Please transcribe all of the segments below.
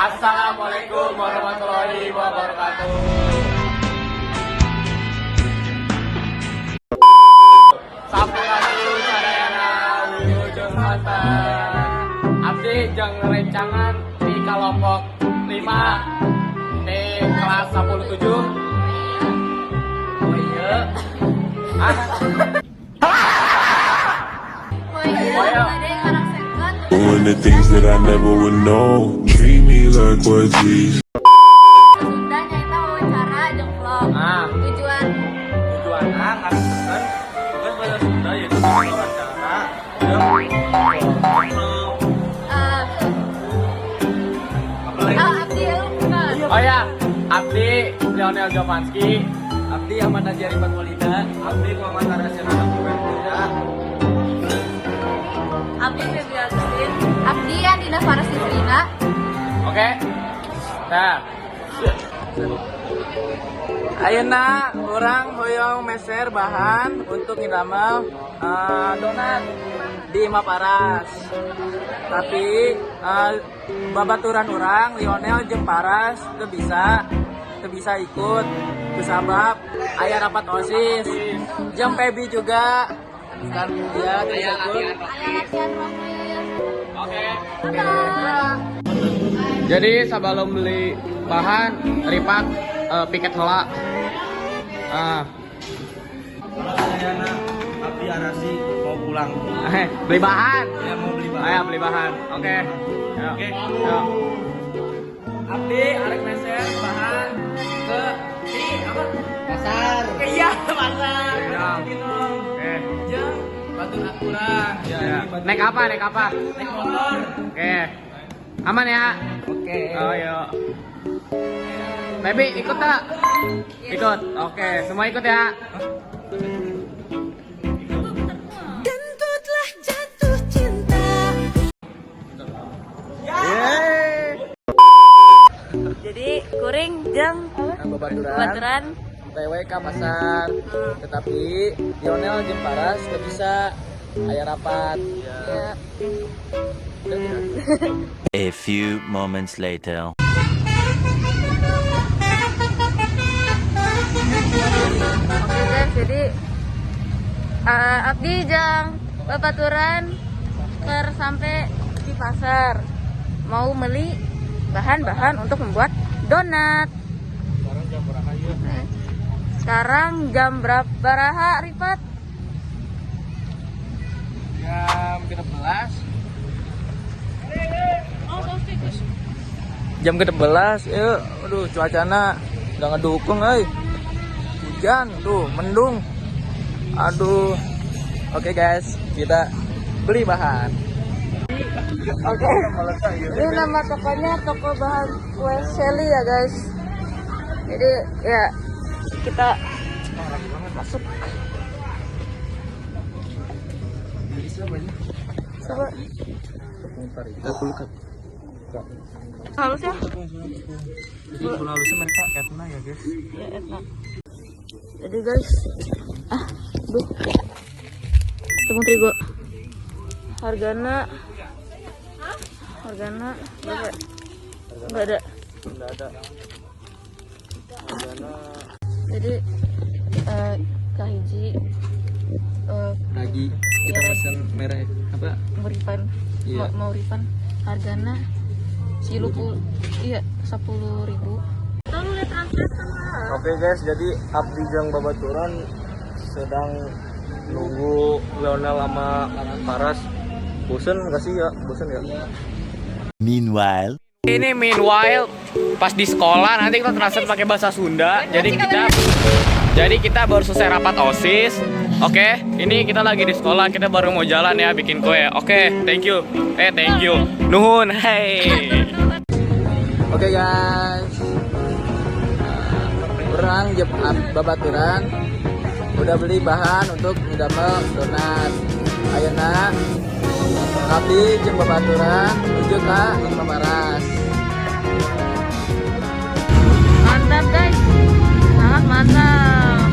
Assalamualaikum warahmatullahi wabarakatuh. Sampurasun sadayana, wilujeng sonten. Abdi jeung rencangan di kelompok 5 di kelas 17. Oh iya. Ah, Oh iya, Oh iya. bade ngarasakeun Doing the things that I never would know. Treat me like what these Sunda nyaeta wawancara jeung vlog. Ah, Tujuan Tujuanna ngarasakeun tugas bahasa Sunda, yaitu wawancara jeung vlog. Apalagi? Oh, abdi bukan. Oh ya, Abdi Lionel Jovanski. Abdi Ahmad Najari Walida. Abdi Muhammad Arasyana Kuda. Abdi Feby Agustin. Abdi Andina Faras Sisrina. Oke. Nah, Ayeuna urang hoyong meser bahan untuk ngidamel donat di Imah Paras. Tapi babaturan urang Lionel jeung Paras teu bisa ikut kusabab aya rapat OSIS. Jeung Feby juga kan dia teu bisa ikut. Aya latihan rohis. Oke. Bye. Jadi sebelum beli bahan, ripat piket heula. Ah, Ayeuna Abdi Arasi mau pulang. Eh, beli bahan. Ya, mau beli bahan. Ayo beli bahan. Oke. Yo. Oke. Yo. Abdi arek meser bahan ke di apa? Pasar. Iya, pasar. Ya. Gitu. Oke. Jeung batur urang. Ya. Naik apa? Naik apa? Naik motor. Oke. Aman ya? Oke. Oh, yo. Baby, ikut tak? Ikut. Oke, semua ikut ya. Dan ku telah jatuh cinta. Yeay. Jadi kuring jeung Babaturan. babaturan. PW ke pasar. Tetapi Lionel jeung Paras teu bisa, aya rapat. Ya. A few moments later. Oke guys, jadi abdi jeung babaturan keur sampai di pasar mau beli bahan-bahan untuk membuat donat. Sekarang jam berapa baraha, Rifat? Jam 16. Jam ke-11, ya, aduh, cuacana nggak ngedukung, euy. Hujan tuh, mendung. Aduh. Oke guys, kita beli bahan. Oke. Ini nama tokonya toko bahan kue Shelly ya guys. Jadi ya kita masuk. Coba. Halus ya? Jadi pulau halusnya mereka etna ya guys. Ya enak. Jadi guys, ah, duh. Tepung terigu. Hargana berapa? Enggak ada. Enggak ada. Hargana Jadi kahiji ragi kita Iya. pesan merah apa? Mau refund. Iya. Mau refund. Hargana 30, iya, 10.000. Tolong lihat translate. Oke guys, jadi Abdi jeung babaturan sedang nunggu Lionel sama Paras. Bosen gak sih ya? Bosen ya? Meanwhile. Ini meanwhile pas di sekolah nanti kita translate pakai bahasa Sunda. Jadi kita baru selesai rapat OSIS. Oke, ini kita lagi di sekolah, kita baru mau jalan ya bikin kue. Oke, thank you. Eh, thank you. Nuhun, hey. Oke guys, urang jeung babaturan udah beli bahan untuk ngidamel donat. Ayeuna abdi jeung babaturan menuju ka Imah Paras. Mantap guys, sangat mantap.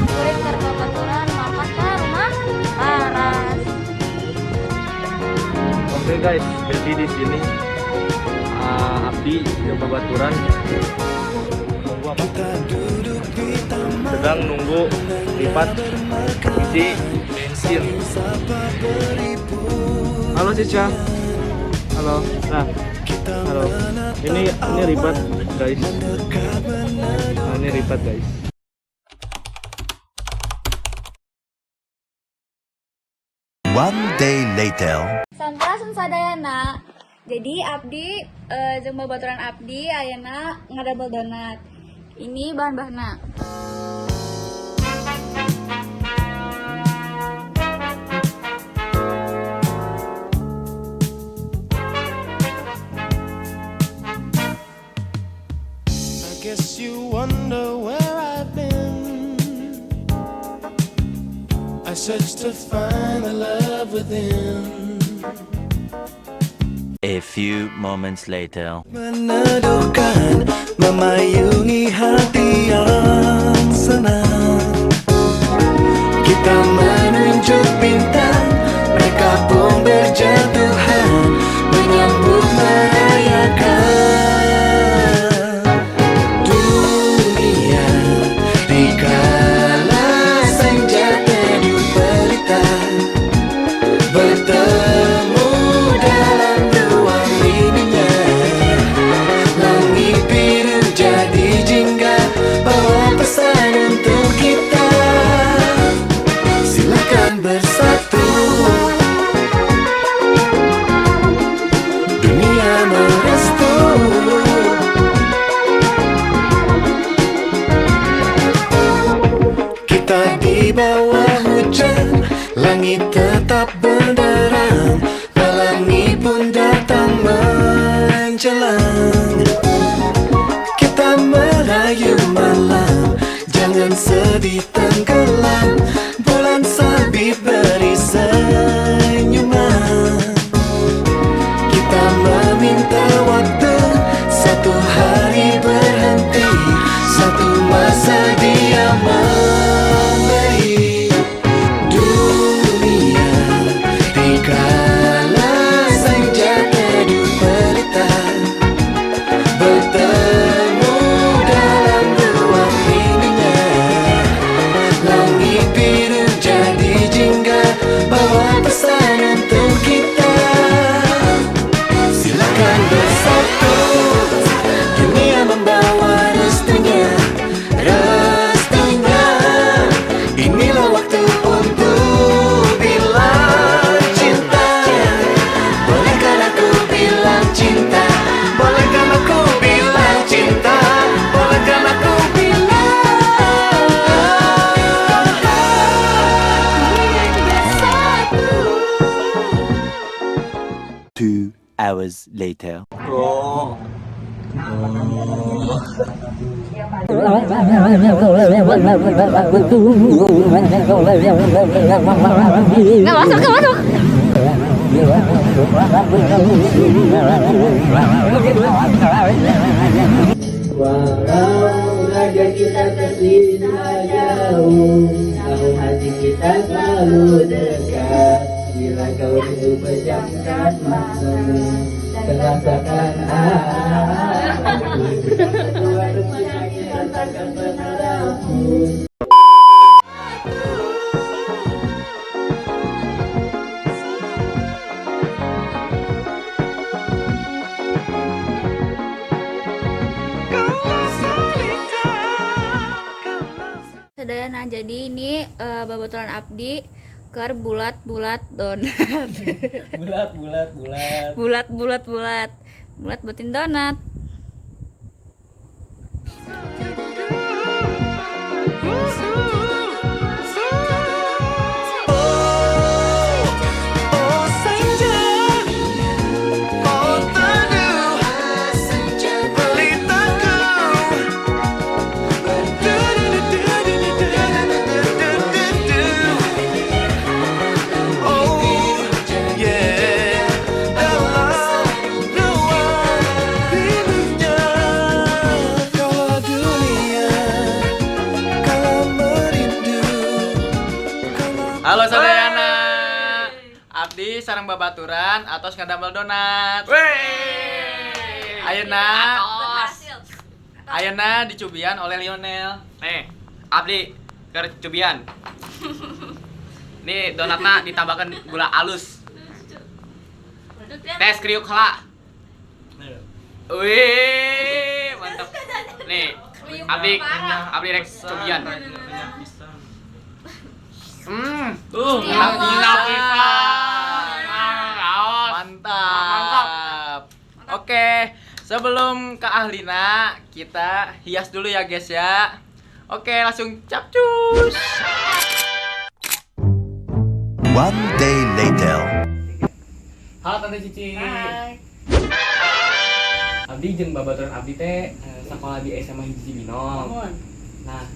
Kuring keur babaturan mampir ke rumah Paras. Oke guys, jadi di sini Abdi Abdi jeung babaturan nunggu apa? Sedang nunggu lipat isi bensin. Halo Cica. Halo. Nah, halo. Ini ribet, guys. Nah, ini ribet, guys. One day later. Sampurasun sadayana. Jadi abdi jeung babaturan abdi ayeuna ngadamel donat. Ini bahan-bahanna. I guess you wonder where I've been. I searched to find the love within. A few moments later. Meneduhkan, memayungi hati yang senang. Kita menunjuk bintang, mereka pun berjatuhan, menyambut merayakan. Dunia di kala senja teduh pelita, bertemu dalam ruang rindunya. Langit biru jadi jingga, bawa pesan untuk kita. Silakan bersatu. Dunia merestu. Kita di bawah hujan, langit tetap benderang, pelangi pun datang menjelang. Kita merayu malam, jangan sedih tenggelam. Bulan sabit beri senyuman. Kita meminta waktu, satu hari berhenti, satu masa dia memberi. Dunia di kala senja teduh pelita, bertemu dalam ruang rindunya. Langit biru jadi jingga, bawa pesan untuk kita. Silakan bersatu. Dunia membawa restunya, restunya. Inilah waktu untuk bilang cinta. Bolehkan aku bilang cinta? Bolehkan aku bilang cinta? Bolehkan aku bilang Bersatu. 2 hours later. Oh. Nggak masuk, nggak masuk. Walau raga kita terpisah jauh, namun hati kita selalu dekat. Bila kau rindu, pejamkan matamu dan rasakan aku. Kita takkan pernah rapuh. Sadayana, jadi ini babaturan abdi keur bulat-bulat donat. Bulat, bulat, bulat. Bulat bulat bulat. Bulat buatin donat. Oh senja, oh teduh, pelitaku. Oh yeah, dalam ruang rindunya. Kaulah dunia, kalau merindu. Halo sadayana. Abdi sareng babaturan atos ngadamel donat. Wey! Ayeuna Atos. Ayeuna dicubian oleh Lionel. Nih, abdi keur cubian. Nih donatna ditambahkan gula alus. Tes kriuk heula. Wih, mantap. Nih, abdi abdi rek cubian. Enak Enak pisan. pisan. Ah, Mantap. Oke, sebelum ke ahlina, kita hias dulu ya guys ya. Oke, langsung capcus. One day later. Halo, Tante Cici. Hai. Abdi jeung babaturan abdi teh sekolah di SMA Hiji Binong. Nuhun. Nah,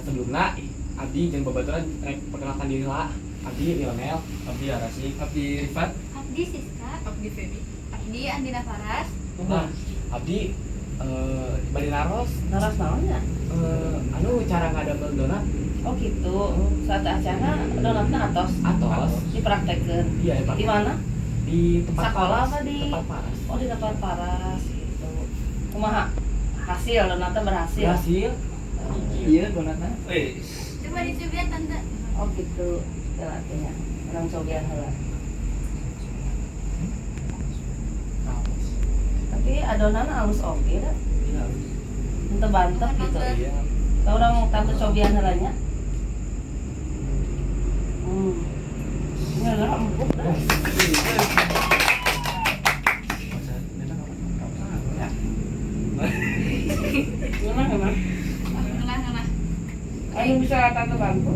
sebelumnya abdi jeung babaturan rek perkenalkan diri lah. Abdi Lionel. Abdi Arasi. Abdi Rifat. Abdi Siska. Abdi Feby. Abdi Andina Faras. Nah, abdi bade naros. Naros naonnya? Anu cara ngadamel donat. Oh gitu. Sateuacanna donatna atos? Atos. Dipraktekeun. Iya, Pak. Di mana? Di tempat Sekolah paras. apa di Tempat paras. Oh, di tempat paras gitu. Kumaha? Hasil donatnya berhasil? Berhasil. Iya, donatnya. Eh, Coba dicobain, Tante. Oh gitu. Artinya urang cobian heula. Tapi adonan halus oge da. Iya. Henteu bantet gitu. Iya. Tah, urang tante cobian heula nya. Ini adalah empuk dah. Gimana, gimana? Ngelah, ngelah. Ayo bisa tante bantu.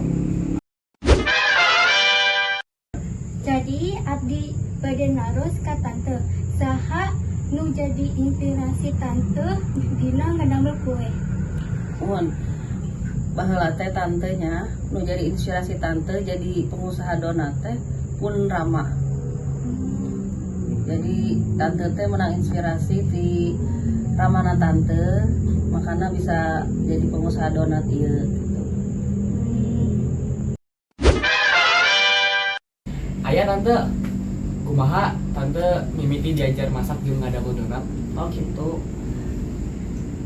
Jadi abdi bade naros ka Tante. Saha nu jadi inspirasi Tante dina ngadamel kue? Muhun. Baheula teh tantenya nu jadi inspirasi tante jadi pengusaha donat teh pun Rama. Jadi tante teh menang inspirasi di Ramana tante, makanya bisa jadi pengusaha donat ieu gitu. Aya Tante, kumaha Tante mimiti diajar masak jeung ngadamel donat? Oh gitu.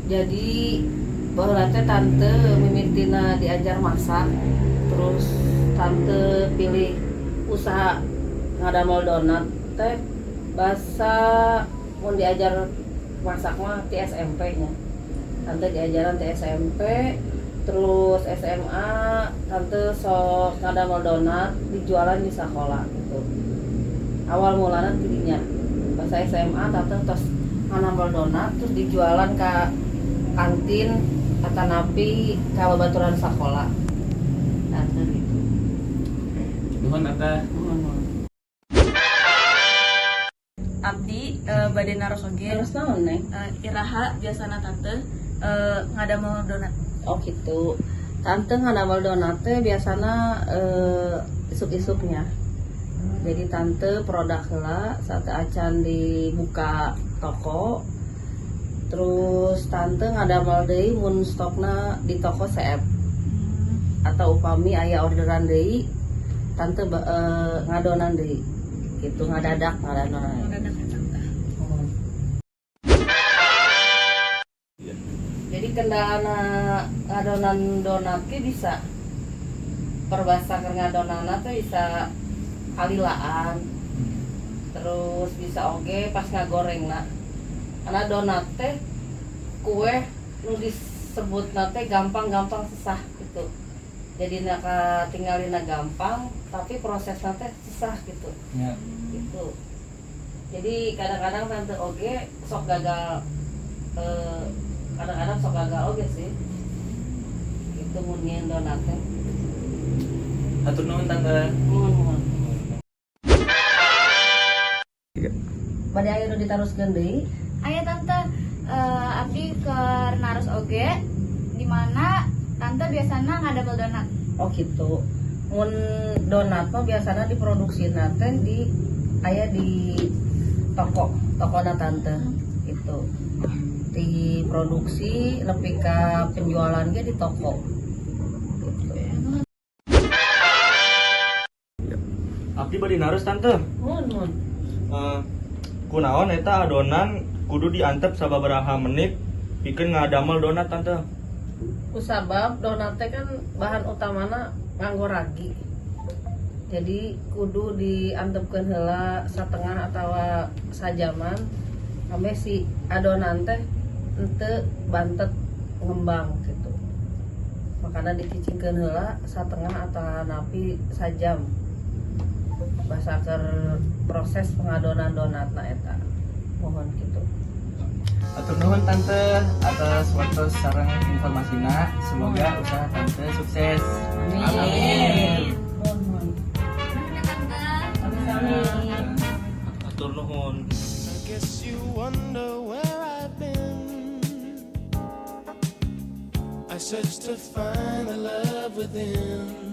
Jadi baheula teh tante mimitina diajar masak, terus tante pilih usaha ngadamel donat teh basa mun diajar masak mah ti SMP nya. Tante diajaran ti SMP, terus SMA tante sok ngadamel donat dijualan di sekolah gitu. Awal mulanya tidinya. Pas SMA tante tos ngadamel donat terus dijualan ke kantin atanapi ka babaturan sekolah. Tante gitu. Nuhun, Tante. Nuhun. Abdi bade naros oge. Terus naon, Neng? Iraha biasana tante ngadamel donat? Oh gitu. Tante ngadamel donat teh biasana isuk-isuknya. Jadi tante produk heula sateuacan dibuka toko. Terus tante ngadamel deui mun stokna di toko seep. Atau upami aya orderan deui, tante ngadonan deui. Gitu ngadadak ngadonan. Ngadadak ya, Tante. Oh. Jadi kendala ngadonan donat ke bisa perbasa keur ngadonanna teh bisa kalilaan, terus bisa oge pas ngagorengna, karena donat teh kue nu disebut teh gampang-gampang sesah gitu. Jadi naka tinggalina gampang, tapi prosesnya teh susah gitu. Gitu, jadi kadang-kadang tante oge sok gagal, kadang-kadang sok gagal oge sih gitu mun nyieun donat teh. Hatur nuhun, Tante. Muhun, muhun. Bade aya nu ditaroskeun deui? Aya, Tante, abdi keur naros oge di mana Tante biasana ngadamel donat? Oh gitu. Mun donat mah biasanya diproduksi teh di aya di toko, tokona tante gitu. Diproduksi nepi ka penjualan ge di toko. Gitu. Abdi bade naros, Tante. Mun, mun. Kunaon eta adonan Kudu diantep sababaraha menit pikeun ngadamel donat, Tante? Kusabab donat teh kan bahan utamana nganggo ragi, jadi kudu diantepkeun heula satengah atau sajaman sampai si adonan teh henteu bantet ngembang gitu. Makanya dicicingkeun heula satengah atau napi sajam basa keur proses pengadonan donatna eta, mohon gitu. Hatur nuhun, Tante, atas waktu sareng informasina. Semoga usaha Tante sukses. Amin. Mohon. Sami. Hatur nuhun. I guess you wonder where I've been. I searched to find the love within.